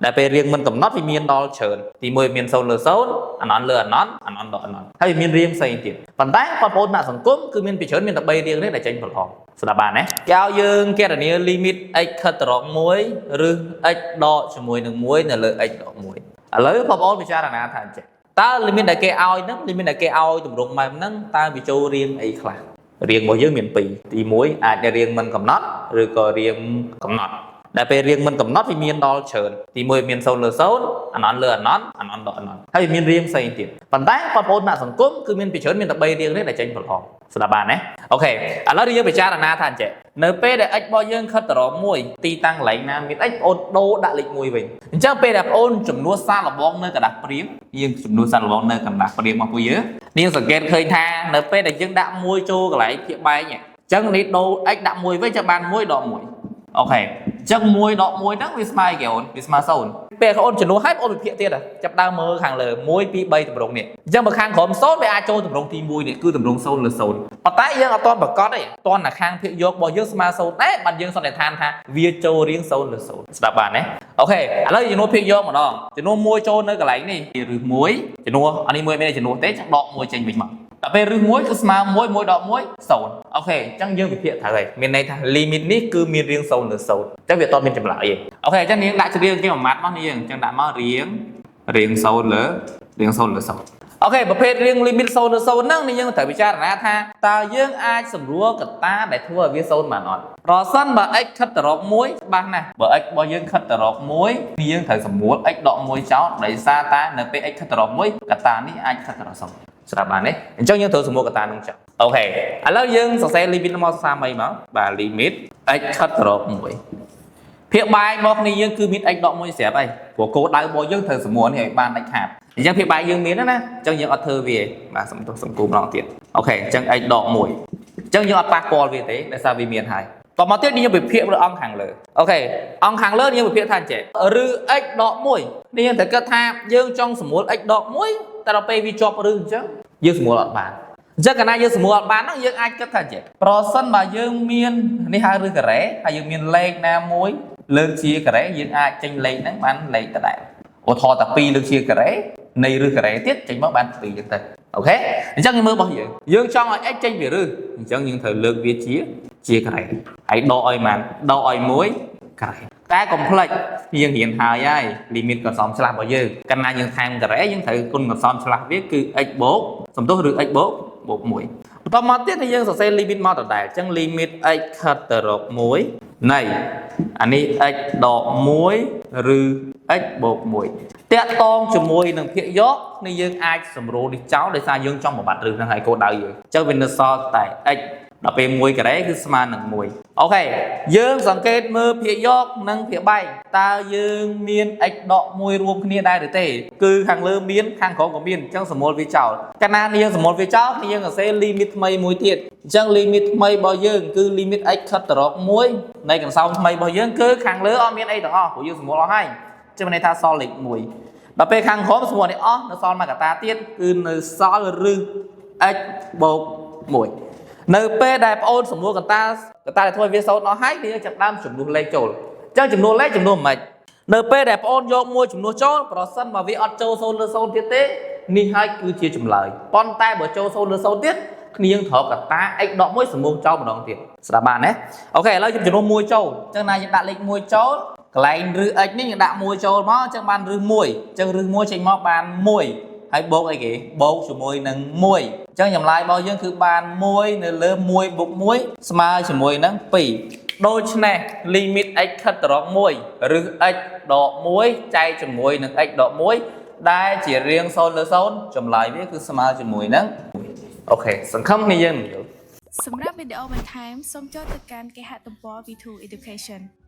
ដែលពេលរាងមិនកំណត់វាមានដល់ច្រើនទី1មាន0លើ0អនន្តលើអនន្តអនន្តដកអនន្តហើយវាមានរាងផ្សេងទៀតប៉ុន្តែបងប្អូនថ្នាក់សង្គមគឺមានពីច្រើនមានតែ3រាងនេះដែលចេញប្រឡងស្ដាប់បានទេគេឲ្យយើងគណនា limit x ខិតទៅរក1ឬ x ដកជាមួយនឹង1នៅលើ x ដក1ឥឡូវបងប្អូនពិចារណាថាអញ្ចឹងតើ limit ដែលគេឲ្យហ្នឹង limit ដែលគេឲ្យទម្រង់បែបហ្នឹងតើវាចូលរាងអីខ្លះរាងរបស់យើងមាន2ទី1អាចរាងមិនកំណត់ឬក៏រាងកំណត់ដែលពេលរាងមិនកំណត់វាមានដល់ច្រើនទី1មាន0លើ0អនន្តលើអនន្តអនន្តដកអនន្តហើយវាមានរាងផ្សេងទៀតប៉ុន្តែបងប្អូនថ្នាក់សង្គមគឺមានពីច្រើនមានតែ3រាងនេះដែលចេញប្រឡងស្ដាប់បានទេOK ឥឡូវយើងពិចារណាថាអញ្ចឹងនៅពេលដែល x របស់យើងខិតទៅរក1ទីតាំងកន្លែងណាមាន x បងអូនដូរដាក់លេខ1វិញអញ្ចឹងពេលដែលបងអូនចំនួនសាកល្បងនៅក្រដាសព្រាងយើងចំនួនសាកល្បងនៅក្រដាសព្រាងរបស់ពួកយើងនាងសង្កេតឃើញថានៅពេលដែលយើងដាក់1ចូលកន្លែងភាគបែកអញ្ចឹងនេះដូរ x ដាក់1វិញจะបាន1ដក1 OK អញ្ចឹង1ដក1ហ្នឹងវាស្មើអីគេអូនវាស្មើ0ពេលអូនចំនួនឲ្យអូនវិភាគទៀតចាប់ដើមមើលខាងលើ1 2 3ទម្រង់នេះអញ្ចឹងបើខាងក្រោម0វាអាចចូលទម្រង់ទី1នេះគឺទម្រង់0លើ0ប៉ុន្តែយើងអត់ទាន់ប្រកាសទេតន់តែខាងភាគយករបស់យើងស្មើ0ដែរបានយើងសន្និដ្ឋានថាវាចូលរៀង0លើ0ស្ដាប់បានទេOK ឥឡូវចំនួនភាគយកម្ដងចំនួន1ចូលនៅកន្លែងនេះឬ1ចំនួនអានេះមួយមានចំនួនទេចឹងដក1ចេញវិញមកដល់ពេលឬ1គឺស្មើ1 1ដក1 0 OK អញ្ចឹងយើងវិភាគត្រូវហើយមានន័យថា limit នេះគឺមានរាង0លើ0អញ្ចឹងវាអត់មានចម្លើយទេOK អញ្ចឹងនាងដាក់រាងជាមួយម៉ាត់មកនាងអញ្ចឹងដាក់មករាងរាង0លើរាង0លើ0 OK ប្រភេទរាង limit 0លើ0ហ្នឹងនេះយើងត្រូវពិចារណាថាតើយើងអាចសម្រួលកត្តាដែលធ្វើឲ្យវា0បានអត់ប្រសិនបើ x ខិតទៅរក1ច្បាស់ណាស់បើ x របស់យើងខិតទៅរក1យើងត្រូវសម្រួល x ដក1ចោលដោយសារតែនៅពេល x ខិតទៅរក1កត្តានេះអាចខិតទៅរក0ស្រាប់បានទេអញ្ចឹងយើងត្រូវសម្រួលកត្តានឹងចោល OK ឥឡូវយើងសរសេរ limit មកសាមីមកបាទ limit x ខិតទៅរក1ភាគបែកមកនេះយើងគឺមាន x ដក1ស្រាប់ហើយព្រោះគោលដៅរបស់យើងត្រូវសម្រួលនេះឲ្យបានដាច់ខាតអញ្ចឹងភាគបែកយើងមានណាអញ្ចឹងយើងអត់ធ្វើវាបាទសំទោសសំគូម្ដងទៀត OK អញ្ចឹង x ដក1អញ្ចឹងយើងអត់ប៉ះពាល់វាទេដោយសារវាមានហើយតមកទៀតយើងវិភាគលើអង្គខាងលើ OK អង្គខាងលើយើងវិភាគថាអញ្ចឹងឬ x ដក1នេះយើងត្រូវគិតថាយើងចង់សម្រួល x ដក1តែដល់ពេលវាជាប់ឬអញ្ចឹងយើងសម្រួលអត់បានអញ្ចឹងកាលណាយើងសម្រួលអត់បានហ្នឹងយើងអាចគិតថាចេះប្រសិនបើយើងមាននេះហៅឬការ៉េហើយយើងមានលេខណាមួយលើកជាការ៉េយើងអាចចេញលេខហ្នឹងបានលេខដដែលឧទាហរណ៍តែ2លើកជាការ៉េនៃឬការ៉េទៀតចេញមកបាន2អញ្ចឹងទៅ OK អញ្ចឹងយើងមើលរបស់យើងយើងចង់ឲ្យ x ចេញពីឫសអញ្ចឹងយើងត្រូវលើកវាជាការ៉េហើយដកឲ្យបានដកឲ្យ1ការ៉េតែកុំភ្លេចយើងរៀនហើយហើយ limit កន្សំឆ្លាស់របស់យើងកាលណាយើងថែមការ៉េយើងត្រូវគុណកន្សំឆ្លាស់វាគឺ x បូកសំទោសឬ x បូកបូក1បន្តមកទៀតយើងសរសេរ limit មកដដែលអញ្ចឹង limit x ខិតទៅរក1នៃអានេះ x ដក1ឬ x បូក1តាក់តងជាមួយនឹងភាគយកនេះយើងអាចសម្រួលនេះចោលដោយសារយើងចង់បំបត្តិឫសហ្នឹងហើយគោលដៅយើងអញ្ចឹងវានៅសល់តែ x ដល់ពេល1ការ៉េគឺស្មើនឹង1 OK យើងសង្កេតមើលភាគយកនិងភាគបែងតើយើងមាន x ដក1រួមគ្នាដែរឬទេគឺខាងលើមានខាងក្រោមក៏មានអញ្ចឹងសម្រួលវាចោលកាលណាយើងសម្រួលវាចោលយើងសរសេរ limit ថ្មីមួយទៀតអញ្ចឹង limit ថ្មីរបស់យើងគឺ limit x ខិតទៅរក1នៃកន្សោមថ្មីរបស់យើងគឺខាងលើអត់មានអីទាំងអស់ព្រោះយើងសម្រួលអស់ហើយអញ្ចឹងមានន័យថាសល់លេខ1ដល់ពេលខាងក្រោមសម្រួលនេះអស់នៅសល់មួយកតាទៀតគឺនៅសល់ឫស x បូក1នៅពេលដែលប្អូនសម្រួលកតាកតាដែលធ្វើឲ្យវាសូន្យអស់ហើយវាចាប់ដើមចំនួនលេខចូលអញ្ចឹងចំនួនលេខចំនួនមិននៅពេលដែលប្អូនយកមួយចំនួនចូលប្រសិនបើវាអត់ចូល0លើ0ទៀតទេនេះហើយគឺជាចម្លើយប៉ុន្តែបើចូល0លើ0ទៀតគ្នាយើងត្រូវកតា x ដក1សម្ងចោលម្ដងទៀតស្ដាប់បានទេOK ឥឡូវខ្ញុំចំនួន1ចូលអញ្ចឹងណាយើងដាក់លេខ1ចូលកន្លែងឫស x នេះយើងដាក់1ចូលមកអញ្ចឹងបានឫស1អញ្ចឹងឫស1ចេញមកបាន1ហើយបូកអីគេបូកជាមួយនឹង1អញ្ចឹងចម្លើយរបស់យើងគឺបាន1នៅលើ1បូក1ស្មើជាមួយនឹង2ដូច្នេះ limit x ខិតទៅរក1ឬ x ដក1ចែកជាមួយនឹង x ដក1ដែលជារាង0លើ0ចម្លើយវាគឺស្មើជាមួយនឹង1 OK សង្ឃឹមគ្នាយើងនឹងយល់ សម្រាប់វីដេអូបន្ថែមសូមចូលទៅកាន់គេហទំព័រ V2 Education។